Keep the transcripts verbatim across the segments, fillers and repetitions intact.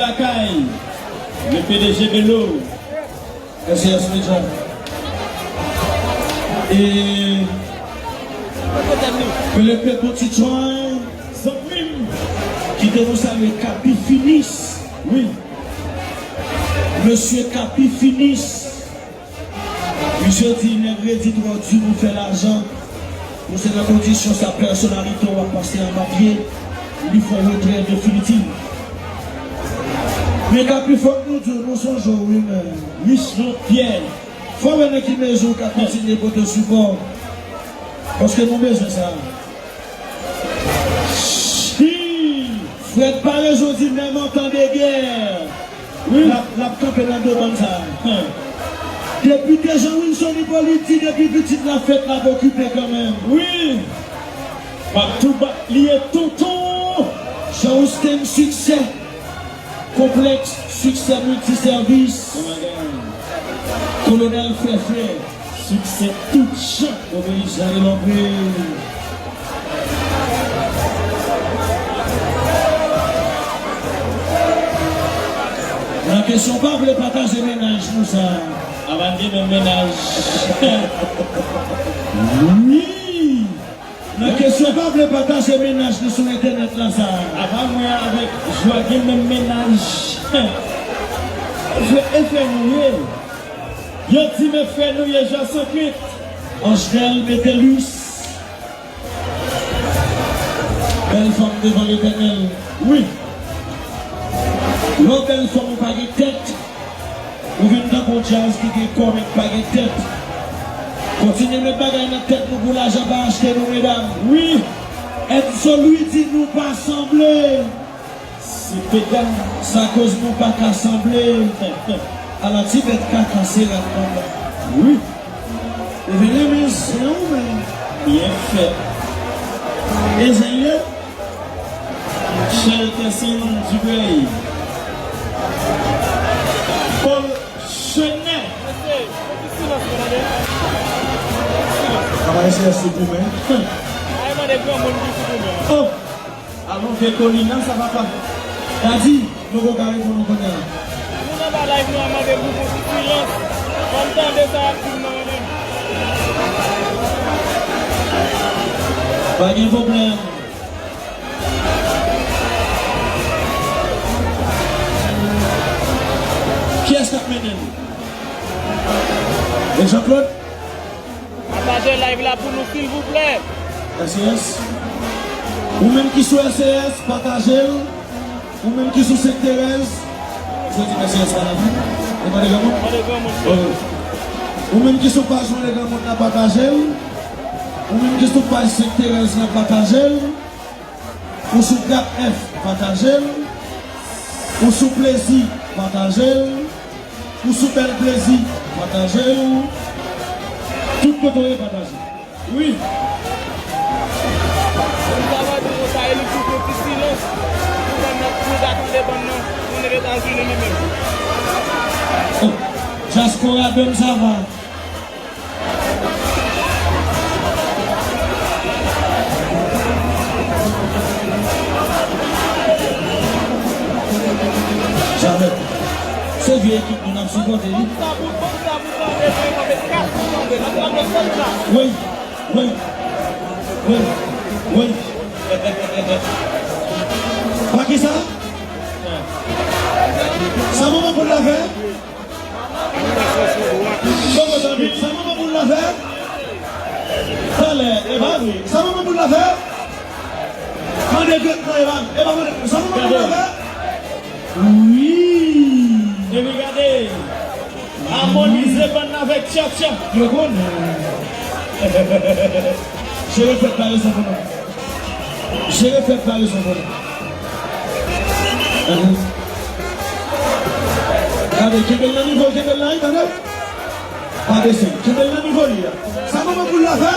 Lakay, le P D G Belo. S C S Media. E Pelepet Boutitjay, zanmi m, kite nou salye Kapi Finis. Wi. Mesye Kapi Finis. Misye di nèg redi twò di pou fè lajan. Pou se nan kondisyon sa pèsonalite w ap pase anba pye, li fè retrè definitif. Men Kapi, fòk nou di w, nou sonje w wi, men. Richemond Pierre. Fò wè nan ki mezi w ka kontinye pote sipò. Paske nou bezwen sa. Hi! Fred pare jodi menm an tan de gè. Wi. L ap, l ap kanpe nan do bann sa a. Hen. Depite Jean Wilson Hyppolite di depi pitit la fèt l ap okipe kanmenm. Wi. Back to back li ye tonton. Jean Austen Succès. Konplèks Succès Multiservice. Kolonèl Fèfè. Siksè tout jan. Obéi jan e lonbri. Nan kesyon pa vle pataje mennaj nou sa. A pa gen menm mennaj. Wi. Nan kesyon pa vle pataje mennaj nou sou entènèt la sa. Apa mwen avèk Jwa gen menm mennaj. Jwe e fè nou ye. Yo di men fè nou ye Jwa Sankrent. Anjnèl Metellus. Bèl fanm devan Letènèl. Wi. Lè w bèl fanm ou pa gen tèt. Ou vin tankou yon djaz ki gen kò men ki pa gen tèt. Kontinye met bagay nan tèt nou pou lajan pa achte nou, medam. Wi. Enzo Louis di nou pa sanble. Se peda. Sa koz nou pa ka sanble. Ala ti bèt kaka se rad konpa. Wi. Ou vin renmen zen ou menm. Byen fèt. E zen ye? Michel Tessin Dubreuil. Paul Chenet. Travay S C S sou goumen. Oh! Alonje kolina sa papa. Dadi, nou poko ka reponn ou kounye a. Moun anba live nou an mande pou fè silans. Ban m tande sa y ap di m nan mande m. Pa gen pwoblèm. Kiyès k ap mennen l? E Jean Claude? Pataje live la pou nou silvouplè. S C S. Ou menm ki sou S C S, pataje l. Ou menm ki sou Sent Terèz, se di S C S pa la tou. E mande granmoun? Mande granmoun. Ok. Ou menm ki sou paj Mande Granmoun nan, pataje l. Ou menm ki sou paj Sent Terèz nan, pataje l. Ou sou Gap F, pataje l. Ou sou Plezi, pataje l. Ou sou Bèl Plezi, pataje l. Tout kote w ye, pataje. Wi. Sa va di konsa, e li tou fè ti silans. Pou bann nan, pou ta tande bann nan, moun Etazini li menm. Oh, Diaspora Don Sava. Jamè. Se vye ekip nou n ap sipòte wi. Wi, wi, wi, wi. Pa kisa? Sa manman poul la fè? Sa manman poul la fè? Talè, e pa vre. Sa manman poul la fè? Mande gèt nan, e pa, e pa mande. Sa manman poul la fè? Wi. Epi gade. Amonize bann avèk tchatcha. Yo konnen. Jere fèt la, yo sa konnen. Jere fèt la, yo sa konnen. Ahan. Gade, kenbe l nan nivo l kenbe l la, wi, tande. Pa bese, kenbe l nan nivo li a. Sa manman poul la fè?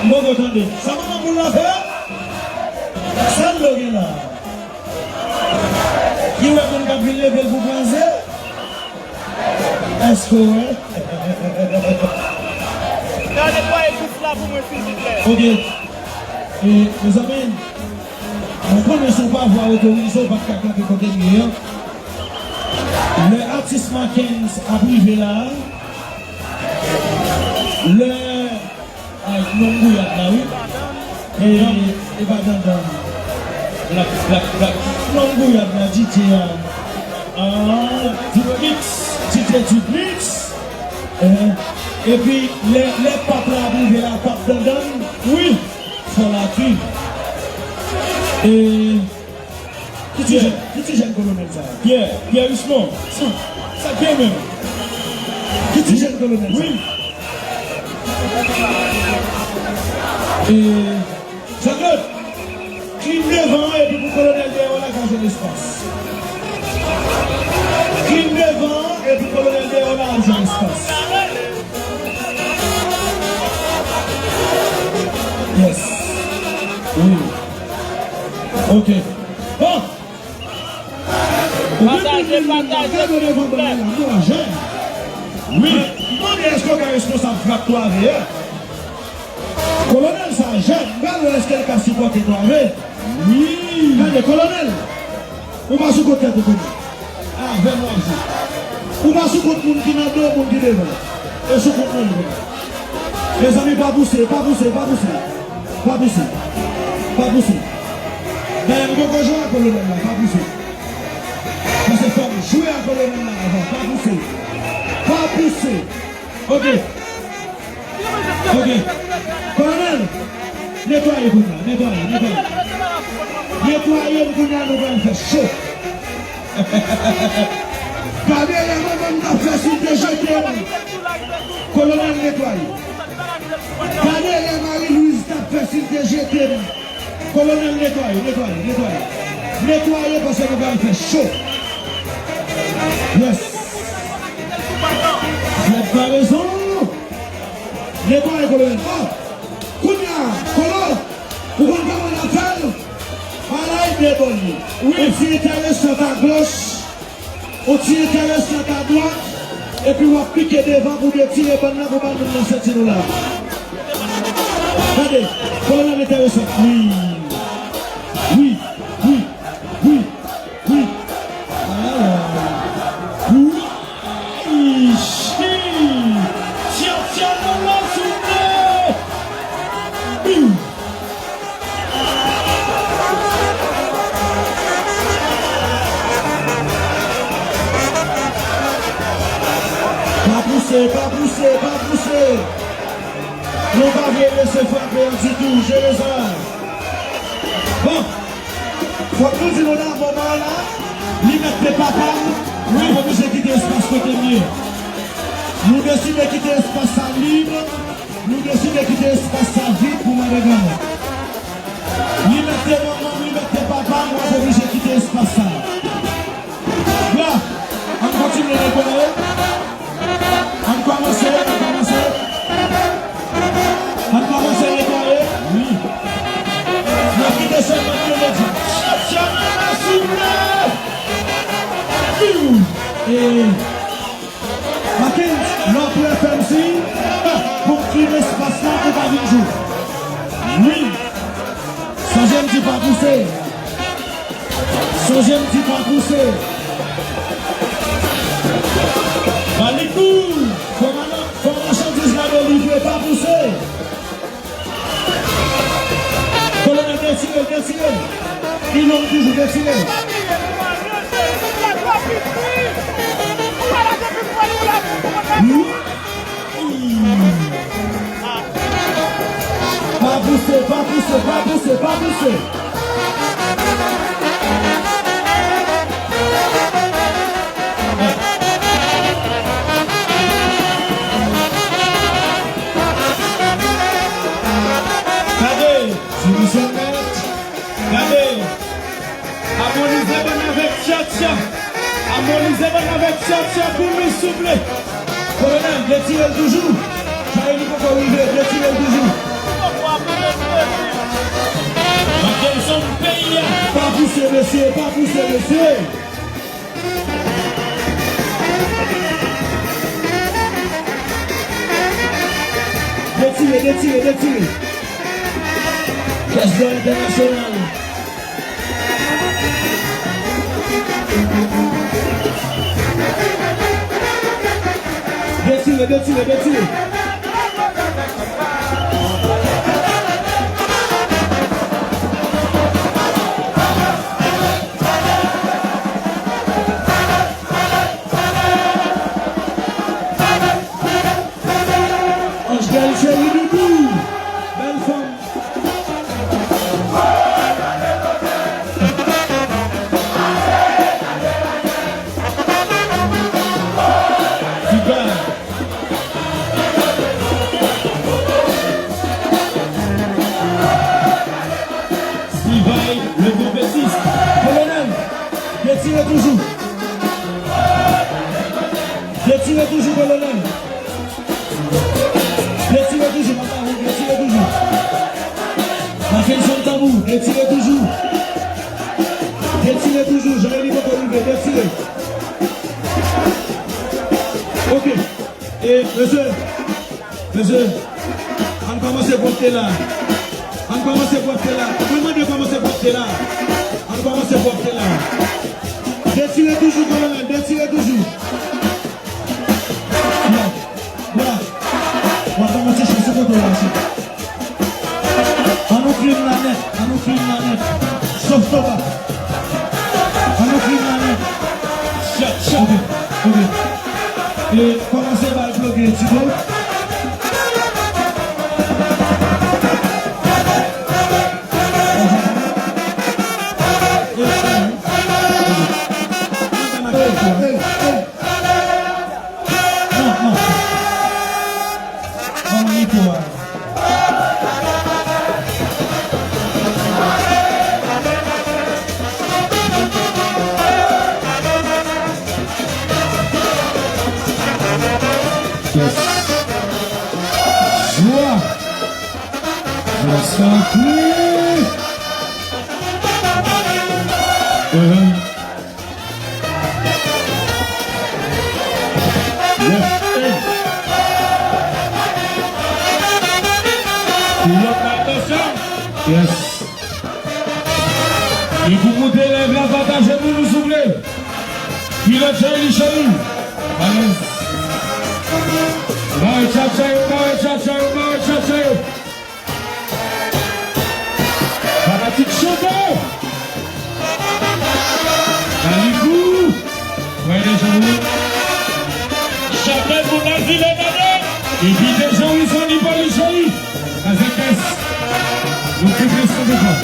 M poko tande. Sa manman poul la fè? Sa l gen la? Ki wè moun k ap vin leve l pou kwaze? Èske w wè? Ka netwaye pis la pou mwen, silvouplè. Ok. E, mezanmi, Mwen konnen si w pa vwa otorize, w pa t ka kanpe kote m ye an. Lè atis Mackenz ap rive la a, lè, ay, non gouyad la, wi. E, e pa dandan. Blak, blak, blak. Non gouyad la, D J a. Ah, Duplix, D J Duplix. Eh, epi, lè, lè pap la ap rive la, pap dandan, wi. Fò la ki. E, ki ti jèn, ki ti jèn kolonèl sa a? Pierre, Pierre Richemond. Sa, sa k gen menm? Ki ti jèn kolonèl sa a? Wi. E, Jean-Claude, clean devan an epi pou kolonèl dèyè w la ka jwenn espas. Clean devan an epi kolonèl dèyè w la ap jwenn espas. Yes. Wi. Ok. Bon. Pataje, pataje, silvouplè. Wi. M mande èske w ka responsab frap twave a? Kolonèl sa jèn, m pral wè èske l ka sipòte twave. Wi. Gade, kolonèl. Ou pa sou kont tèt ou kounye a. Avè m w ap jwe. Ou pa sou kont moun ki nan do, moun ki devan. E sou kont mwen kounye a. Mezanmi, pa pouse, pa pouse, pa pouse. Pa pouse. Pa pouse. Dayè, m poko jwe ak kolonèl la, pa pouse. Paske fò m jwe ak kolonèl la avan, pa pouse. Pa pouse. Ok. Ok. Kolonèl, netwaye kounye a, netwaye, netwaye. Netwaye m kounye a, nou pral fè cho. Gade lè manman m t ap fè si l te jete m. Kolonèl netwaye. Gade lè Marie Louise t ap fè si l te jete m. Kolonèl netwaye, netwaye, netwaye. Netwaye paske nou pral fè cho. Yes. Fred Paraison. Netwaye kolonèl. Oh! Kounye a, Kolo, ou konn kòman n ap fè l? Bagay de bò li. Wi. Yon ti enteresan a goch, yon ti enteresan a dwat, epi w ap pike devan pou detire bann nan pou bann moun nan senti nou la. Gade, kolonèl enteresan. Wi. Wi, wi, wi. Wi. Wi. Wi. Tya, tya, non, non, souple. Bim. Pa pouse, pa pouse, pa pouse. Nou pa vle lese frape an ditou, jere sa. Bon, fòk nou di nou dabò, manman la, li mèt te papa m, mwen oblije kite espas kote m ye. Nou deside kite espas sa lib, nou deside kite espas sa vid pou madan granmèt. Li mèt te manman m, li mèt te papa m, mwen oblije kite espas sa. Bra, ann kontinye netwaye. Ann kòmanse, ann kòmanse. Ann kòmanse netwaye. Wi. N ap kite sèlman nou mèt di. Tya, tya, mama, souple. Piu. E, Mackenz, lè w prè, fè m siy pou m klin espas la pou w pa vin jwe. Wi. Sonje m di pa pouse. Sonje m di pa pouse. Malikou, fò malan-, fò machandiz la delivre, pa pouse. Kolonèl, detire l, detire l. Li long toujou, detire l. Pa pouse, pa pouse, pa pouse, pa pouse. Gade, Jimmy Sonnette. Gade. Amonize bann avèk tchatcha. Amonize bann avèk tchatcha pou mi souple. Kolonèl, detire l toujou. Jaili poko rive, detire l toujou. Mackenson peyi a. Pa pouse, mesye, pa pouse, mesye. Detire, detire, detire. Kèsyon entènasyonal. Detire, detire. Angèle Chérie Doudou. Bèl fanm. Siga. Stivay, le trompetist. Kolonèl, detire toujou. Detire toujou, kolonèl. Detire toujou, papa, wi, detire toujou. Mackenson Tambou, detire toujou. Detire toujou, Jean-Élie poko rive, detire. Ok. E, mesye, mesye, ann kòmanse pwòpte la. Ann kòmanse pwòpte la. Mwen mande kòmanse pwòpte la. Ann kòmanse pwòpte la. Detire toujou, kolonèl, detire toujou. Bra, bra, w ap ba mwen ti chans kote w la, chè. Ann nou clean la nèt, ann nou clean la nèt. Sof Toba. Ann nou clean la nèt. Shot, shot. Ok, ok. E, kòmanse ba l ploge, Tibo. Hey, hey, hey. Non, non. Ban mwen mikwo a. Yes. Jwa. Jwa santi. Uh-huh. Yes. Hey. Pilòt la, atansyon. Yes. E pou moute lèv la, pataje pou nou, souple. Pilòt Jerry Cheri. Alèz. Mare tchatcha yo, mare tchatcha yo, mare tchatcha yo. Fanatik chante! Kaliko! Frè de Jean-Louis. Chapèl pou Nazile Dade! Epi de Jean-Louis Sony Polis Cheri! Kazèkès! Nou pi plis nou devan.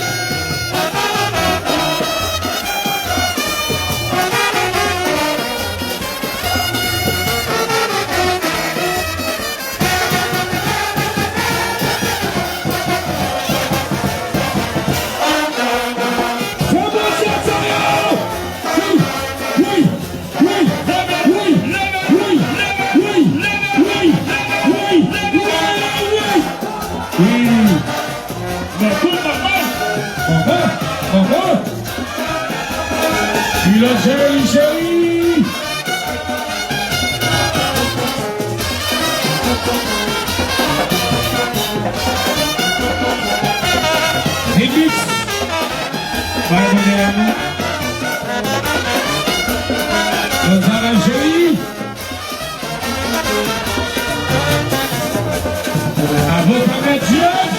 Pilòt Jerry Cheri. Remix. Bay mwen dèyè nou. Gonzaga Cheri. Avoka Mèt Jèf.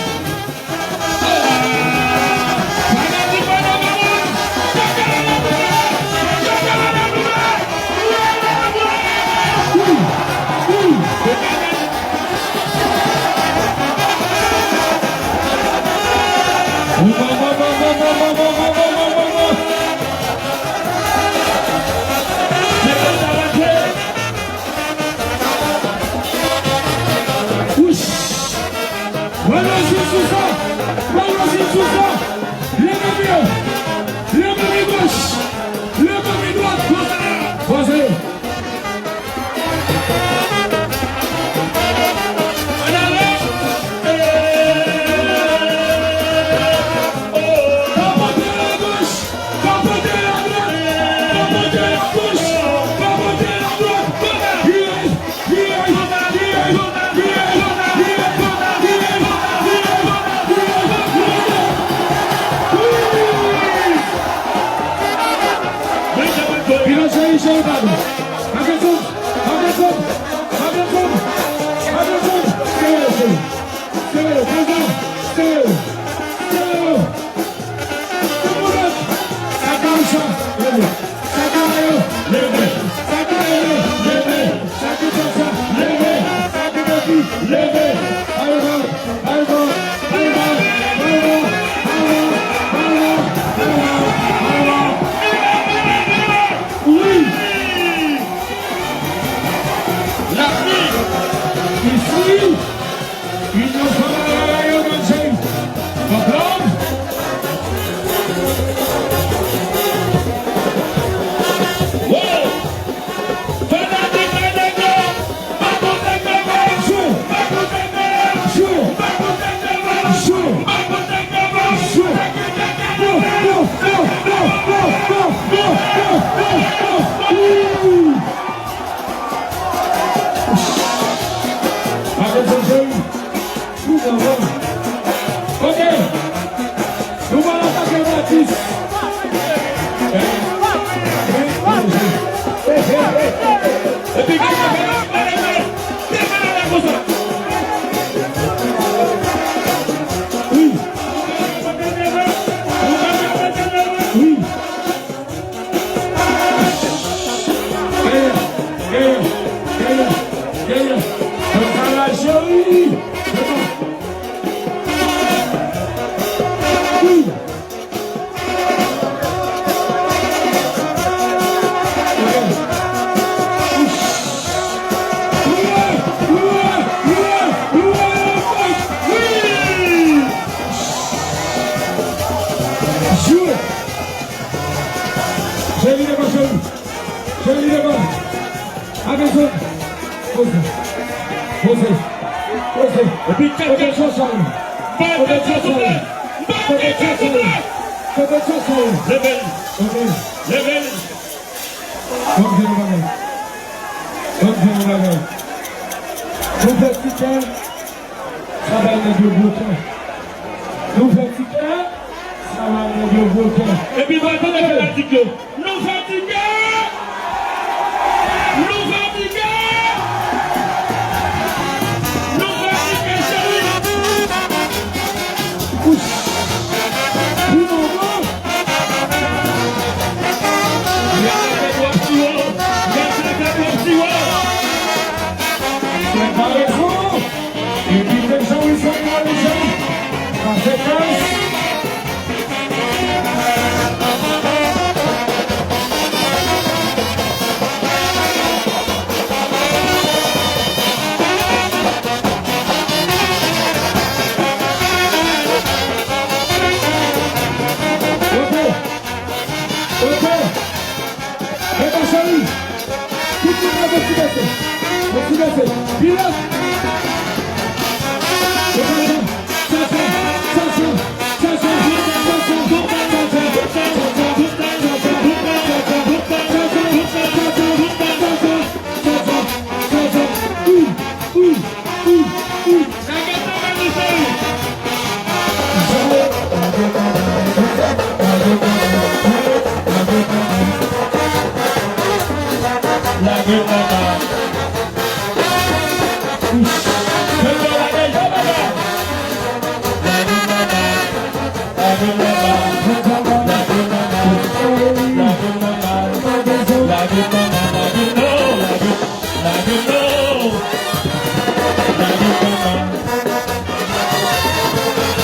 Wouch! Mwen resi sou sa! Mwen resi sou sa! Leve pye! Leve pye goch! Leve pye dwat! Poze! Poze! Ann ale! Kapote la goch! Kapote la dwat! Kapote la goch! Kapote la dwat! Vire! Vire! Vire! Pilòt Jerry Cheri, padon. Atensyon! Atann! Atann! Atann! Sere yo, sere yo! Sere yo, prezan! Sere yo! Sere yo! Tout moun leve! Sa ki Richard, leve! Sa ki Mayo, leve! Sa ki Rene, leve! Sa ki Tchatcha, leve! Sa ki Becky, leve! Alò, alò, alò, alò, alò, alò, alò, alò! Wi! Lapli! Isi! Inyon fanm a la yo, Manjay! Fòk lòm! Wow! Fanatik Mènèg yo! Ok. Nou pral atake Matis. Epi gen wi. Wi. Genyen, genyen, genyen, genyen. Mwen pa la cheri. Wi. Cheri devan, cheri. Cheri devan. Atann. Poze. Poze. Poze. Epi tchèt, tchèt. Kote Tchatcha? Kote Tchatcha? Kote Tchatcha? Kote Tchatcha? Leve l. Ok. Leve l. Ban m di nou bagay. Ban m di nou bagay. Nou fè ti kè. Sa bay nèg yo gwo kè. Nou fè ti kè, sa bay nèg yo gwo kè. Epi nou tande fanatik yo. Nou fatige! Nou fatige! Nou fatige, cheri! Wi manman! Gad sa fè twòp siwo! Gad sa fè twòp siwo! Prepare w! Epi fè jan wi fè yon jan. Sa fè kès. Ok. Ok. Epa cheri. Tout moun leve ti bese. Yon ti bese. Pilat. Epa sa. Sa sa. Sa sa. Sa sa. Sa sa. Wi. Wi. Wi. Wi. Lage tanbou, cheri. Lage tanbou. Lage tanbou. Lage tanbou. Lage tanbou. Lage tanbou. Lage tanbou. Lage tanbou. Lage tanbou. Lage tanbou.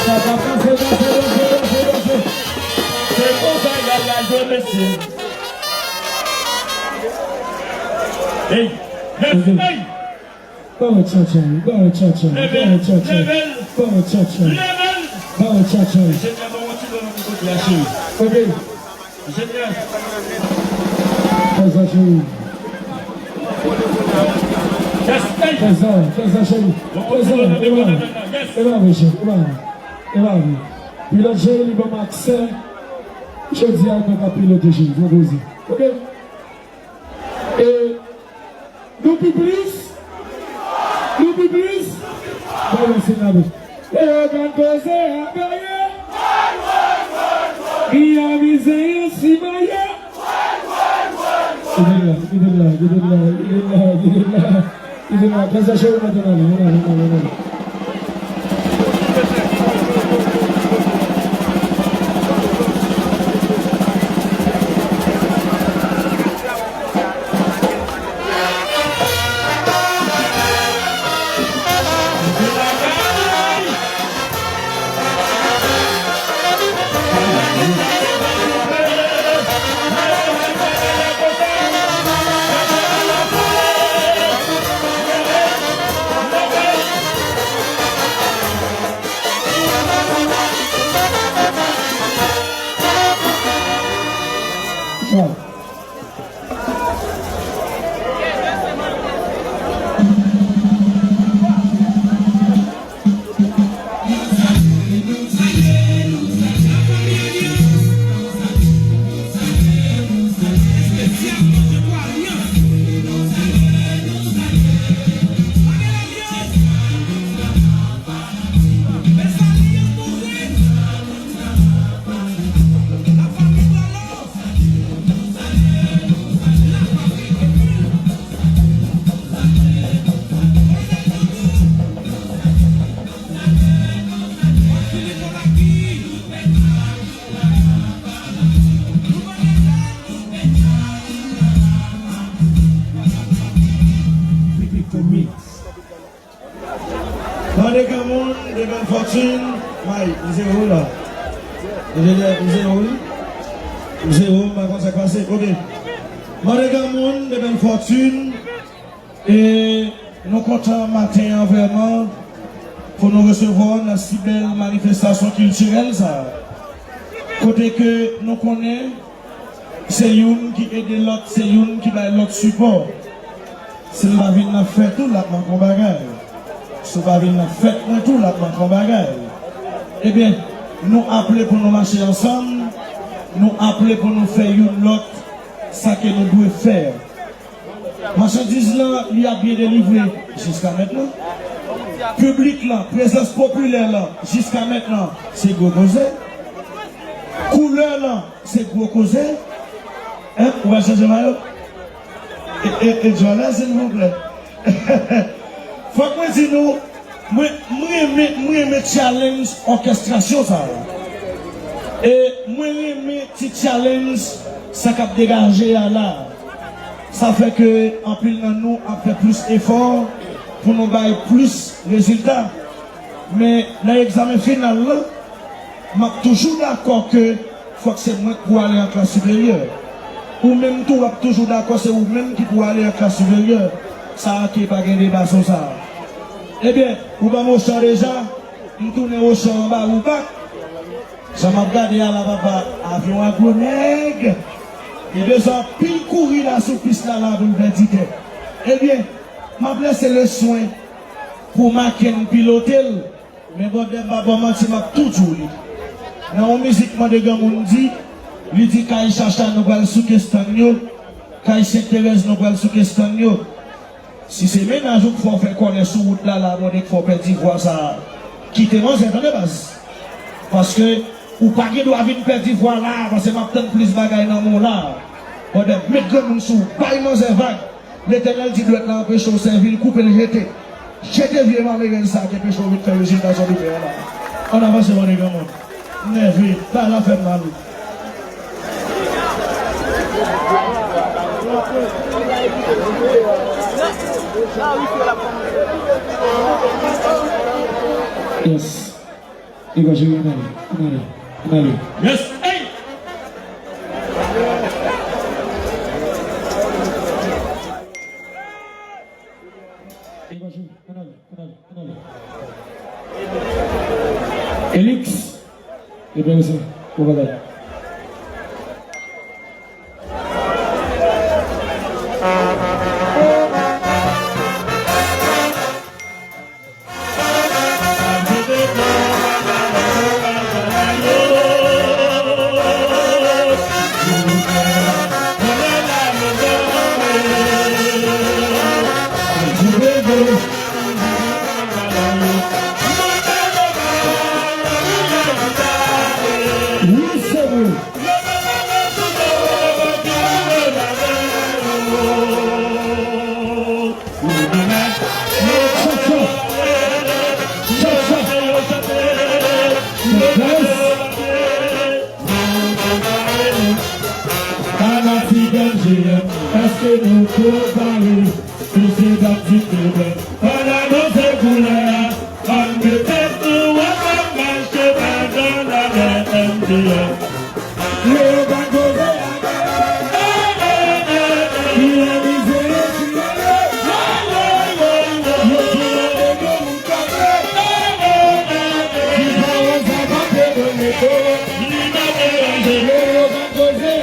Sa pa panse, panse, panse, panse, panse. Se konsa y al la jwe, mesye. Ey, mesye, ey. Ba yo tchatcha, ba yo tchatcha, ba yo tchatcha, ba yo tchatcha, ba yo tchatcha. Mesye, ban yon ti lò nan kote a, cheri. Ok. Fè sa, cheri. Fè sa, fè sa, cheri. Fè sa, e pa, e pa vre, cheri, e pa vre. E pa vre. Pilòt cheri, li ban m aksè. Jodi a, mwen ka pilote, cheri. Fè poze. Ok? E Nou pi plis? Nou pi plis? Ba yo siy la, wi. Leogan koze a gaye. Ki amize yo simaye. Kite l la, kite l la, kite l la, kite l la, kite l la, kite l la. Gaz la, cheri, ann ale, ann ale, ann ale, ann ale. Mande granmoun de bèl fòtin. May, m sere w la. M sere w, wi. M sere w, m pa konn sa k pase. Oke. Mande granmoun de bèl fòtin. E nou kontan maten an vrèman pou nou resevwa w nan si bèl manifestasyon kiltirèl sa a. Kote ke nou konnen se youn ki ede lòt, se youn ki bay lòt sipò. Si l pa vin nan fèt ou, l ap manke yon bagay. Si w pa vin nan fèt mwen tou, l ap manke yon bagay. Ebyen, nou aple pou nou mache ansanm, nou aple pou nou fè youn lòt sa ke nou dwe fè. Machandiz lan, li ap byen delivre jiska mentnan. Piblik lan, prezans popilè lan, jiska mentnan, se gwo koze. Koulè lan, se gwo koze. Hein? Ou pral chanje mayo? E, e, e, Jwala, silvouplè. Fòk mwen di nou, mwen, mwen renmen, mwen renmen challenge òkèstrasyon sa a. E mwen renmen ti challenge sa k ap degaje a la. Sa fè ke anpil nan nou ap fè plis efò pou nou bay plis rezilta. Men nan egzamen final lan, m ap toujou dakò ke fòk se mwen k pou ale an klas siperyè. Ou menm tou, w ap toujou dakò se ou menm ki pou ale an klas siperyè. Sa a ke pa gen deba sou sa a. Ebyen, ou ban m Ochan deja, m tounen Ochan anba ou bak. Jan m ap gade a la, papa, avyon a gwo nèg. Li bezwen anpil kouri la sou pis la, la pou l pèdi tè. Ebyen, m ap lese le swen pou Maken pilote l. Men bòdè m pa ba w manti, m ap tou di w li. Nan yon mizik, mande granmoun di, li di kay Chacha nou pral souke estann yo, kay Sent Terèz nou pral souke estann yo. Si se mennaj ou k fè w fè kòlè sou wout la, la, bòdè k fè w pèdi vwa sa a, kite manzè, tande baz. Paske ou pa gen dwa vin pèdi vwa la a, paske m ap tann plis bagay nan men w la a. Bòdè, met granmoun sou ou, bay manzè vag. Letènèl di dwèt la anpeche w sèvi l, koupe l, jete. Jete vye malerèz sa a ki anpeche w vin fè rezilta sa w te fè a la. Ann avanse, mande granmoun. M nève, bagay la fè m mal. Yes. Li gòj, wi, ann ale, ann ale, ann ale. Yes, hey! Li gòj, wi, ann ale, ann ale, ann ale. Elix, li pè sa, ou bagay. Wi, se vre. Danje a, èske nou pwopare? Misye t ap di ke bèl. Ann anonse koulè a. Ann mete nou ansanm mache pandan lamè M T F. Leogan koze a. Ki anvize yo si yo. Yo di yo de yo moun koze. Ki pa wè sa pa te donnen ko. Leogan koze a.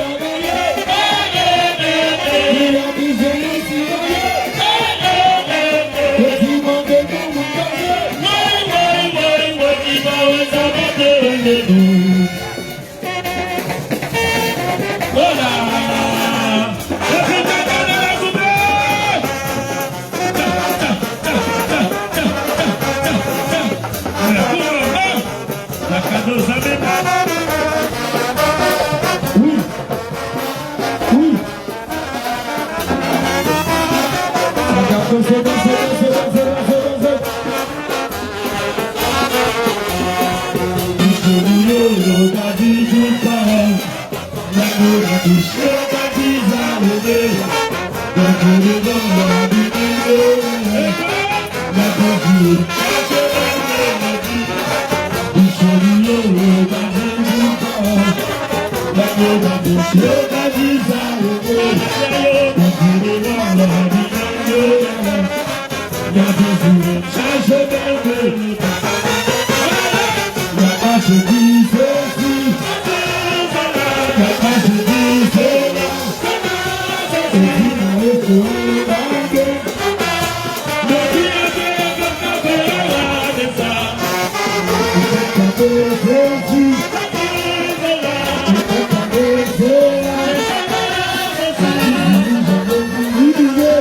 Wi. Wi. Sa k ap danse, danse, danse, danse, danse, danse. Misye Rio, yo ka di tout pawòl. Nèg yo nan bouch yo ka di sa yo vle. Nèg yo devan yo di nèg yo. Nèg yo di yo chache nèg yo di. Misye Rio, yo ka di tout pawòl. Nèg yo nan bouch yo ka di sa yo vle. Nèg yo devan yo di nèg yo. Y ap di yo chache bèl vle. Y ap mache di sesi. Y ap mache di sela. Epi nan resto e bake. Yo di yo se yo k ap kanpe a la de sa. Yo k ap kanpe sesi. Yo k ap kanpe sela. Sa ki dirijan yo ki rive.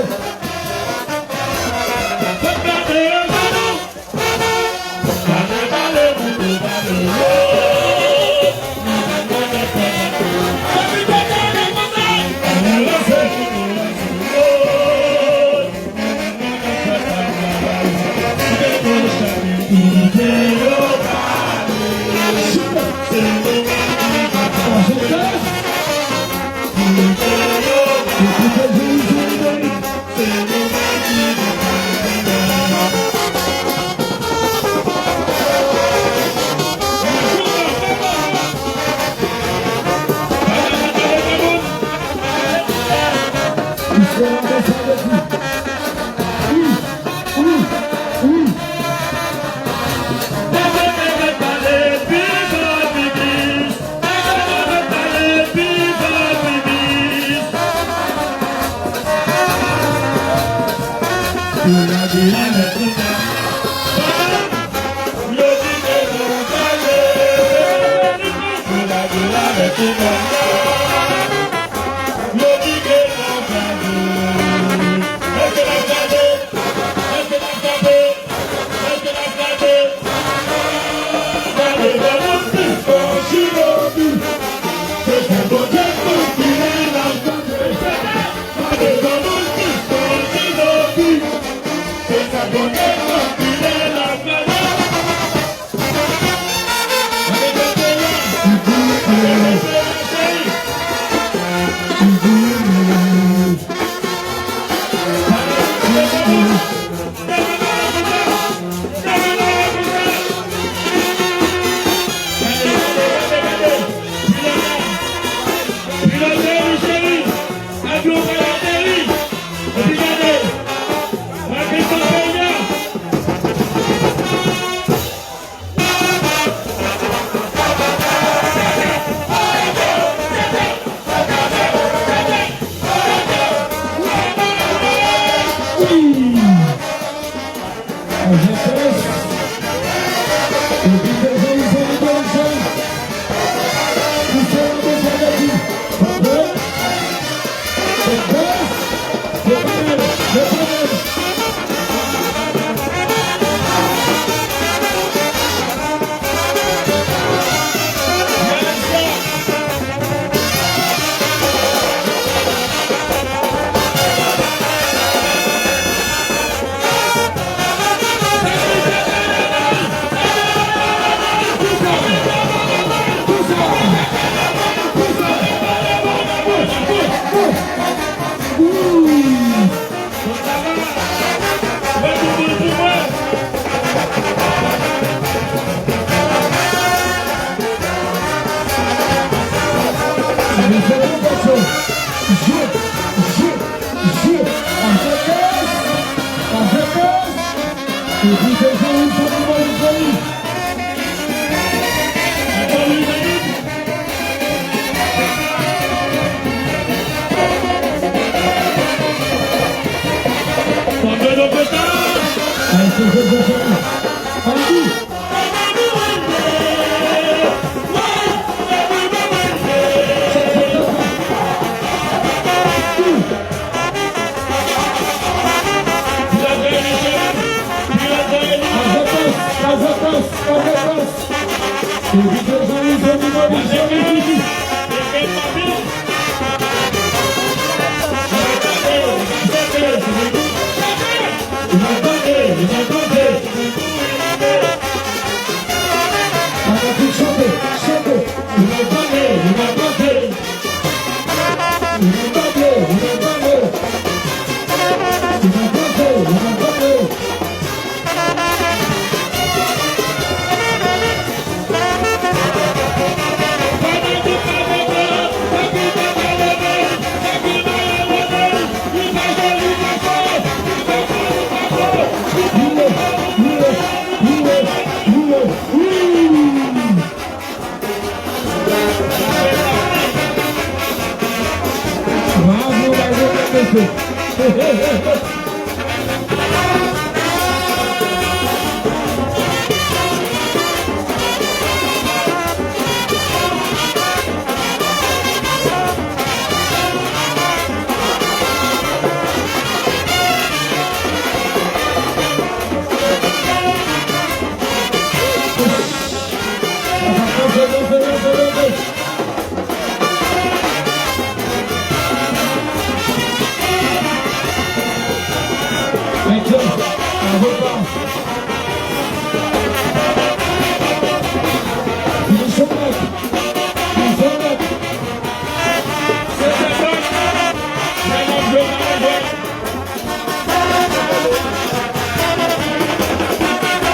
Fanatik, chante, chante. Bravo, bravo, bravo.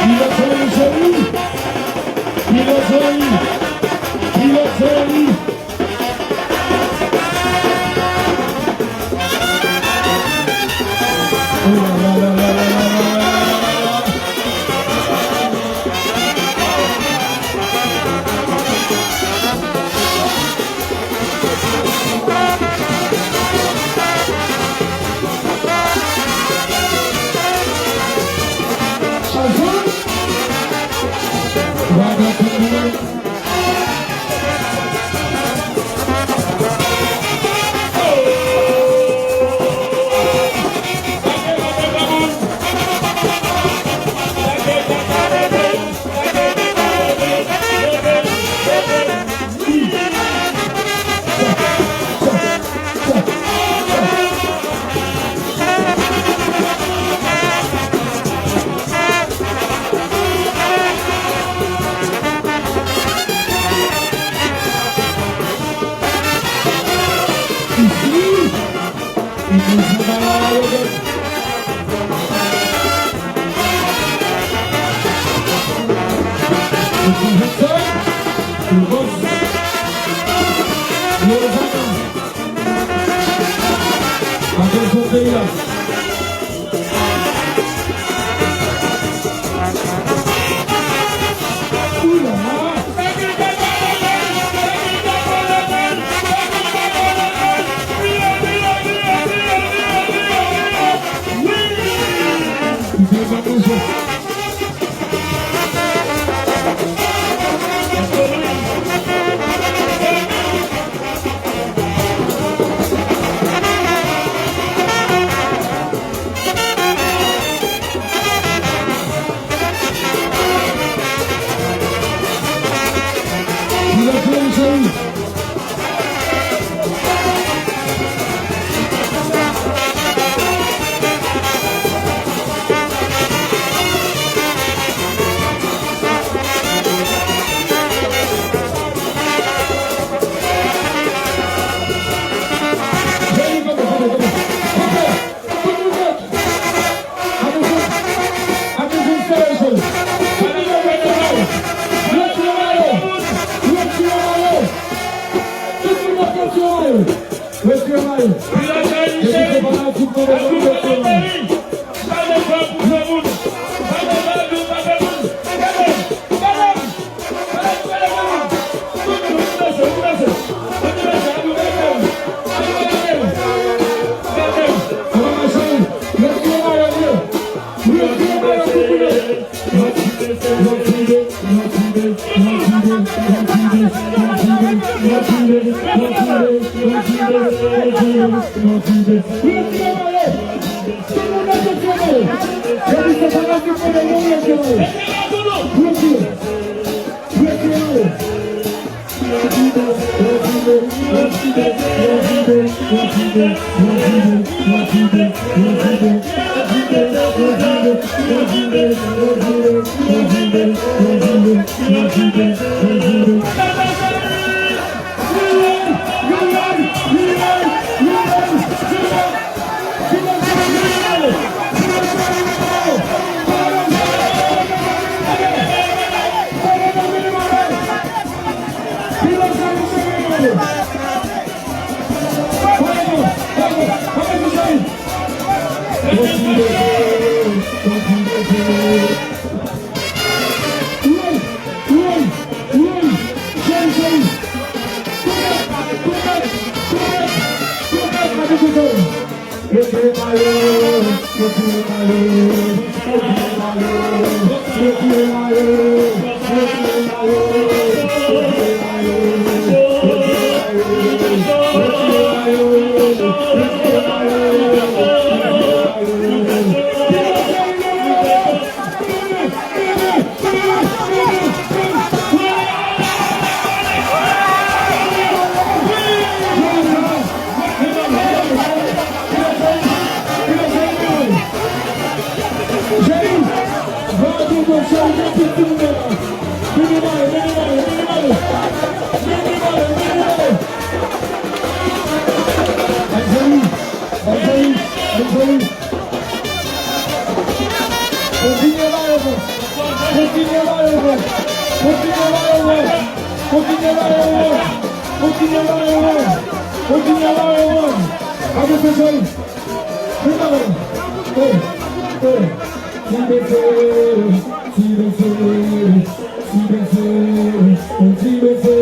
Pilote li, cheri. Pilote li. Pilote li. Oh la la la la. Retire mayo. Depi se fanatik nou bezwen, retire mayo. Kontinye ba yo vant. Kontinye ba yo vant. Kontinye ba yo vant. Kontinye ba yo vant. Kontinye ba yo vant. Kontinye ba yo vant. Kontinye ba yo vant. Avanse, cheri. Vin ba yo. Hey, hey. Ti bese, ti bese, ti bese, ti bese, ti bese,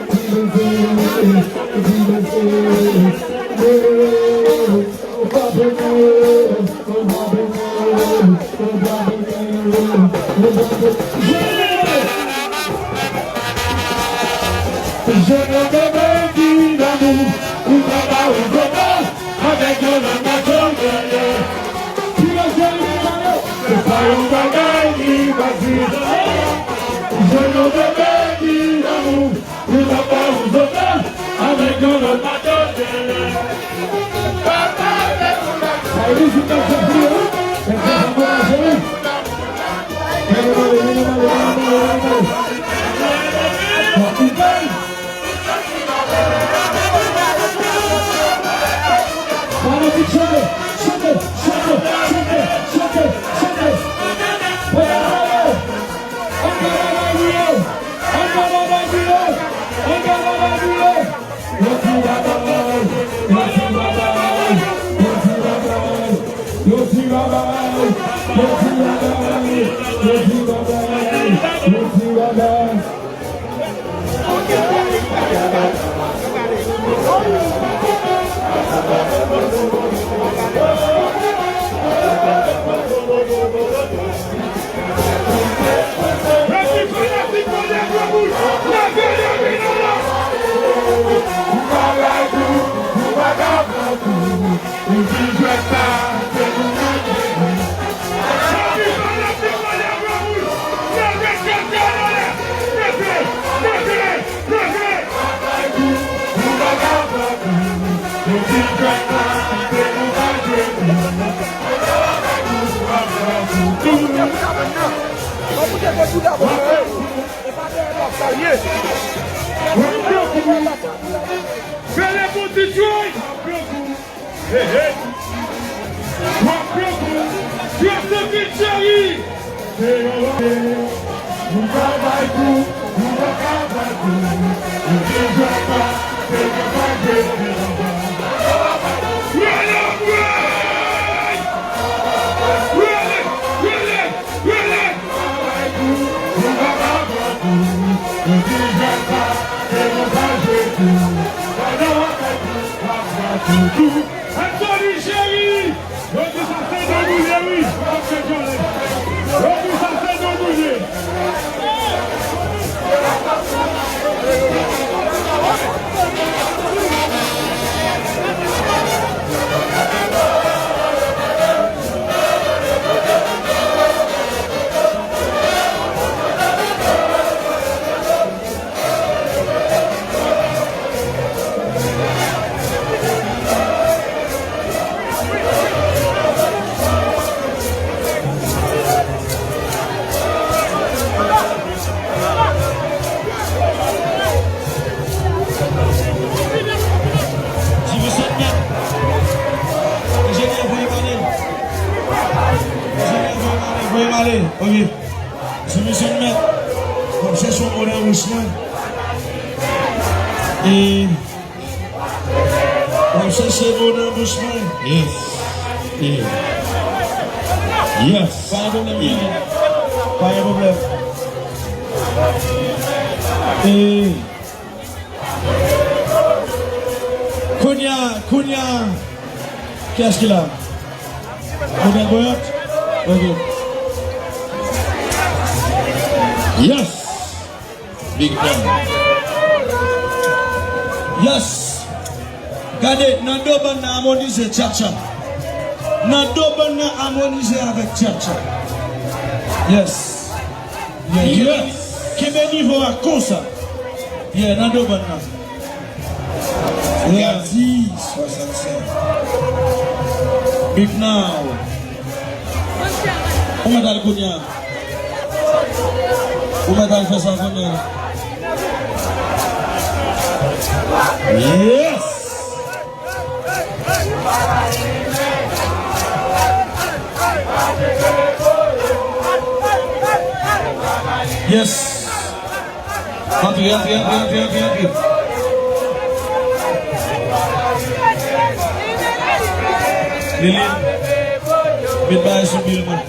ti bese, ti bese. Je ne te dis d'amour, ou pa pa ou kote, avèk yon lòt gason dèyè. Se pa yon bagay ki fasil. Je ne te dis d'amour, ou pa pa ou kote, avèk yon lòt gason dèyè. Sa e mizik nan Jezi, wi. Mesye, ankouraje, wi. Mennen ale, mennen ale, mennen ale, mennen ale. Fanatik, chante, chante, chante, chante, chante, chante. Ann ba yo, ann ba yo, ann ba yo, ann ba yo, ann ba yo. Yon ti babay, yon ti babay, yon ti babay, yon ti babay, yon ti babay, yon ti babay, yon ti babay. Fè le bon ti joy. Hey, hey. W ap pran kou. Jwèt Sandwich Cheri. Se yon lòt. Nou travay tou, nou pa travay tou. Nou te jwèt la, se yon bagay ki anba. Rele, rele! Rele, rele, rele! Anthony Cheri! Yo di sa se dan boule, wi! Yo di sa se dan boule! Ale, ok. Si misye mèt, m ap chèche yon mo nan bouch mwen. E, m ap chèche mo nan bouch mwen. Yes. Yeah. Yes. Pa gen pwoblèm, yeah. Pa gen pwoblèm. E, Kounye a, kounye a, kiyès ki la? Modèl Boyot? Ok. Yes! Big man. Yes! Gade, nan do bann nan amonize tchatcha. Nan do bann nan amonize avèk tchatcha. Yes. Yeah, kenbe, yes, kenbe nivo a konsa. Yeah, nan do bann nan. Yeah. Gadi swasannsenk. Big now. Ou mèt al kounye a. Ou mèt al fè sa kounye a. Yes. Yes. Antre, antre, antre, antre, antre, antre. Liline, met bagay sou bil mwen.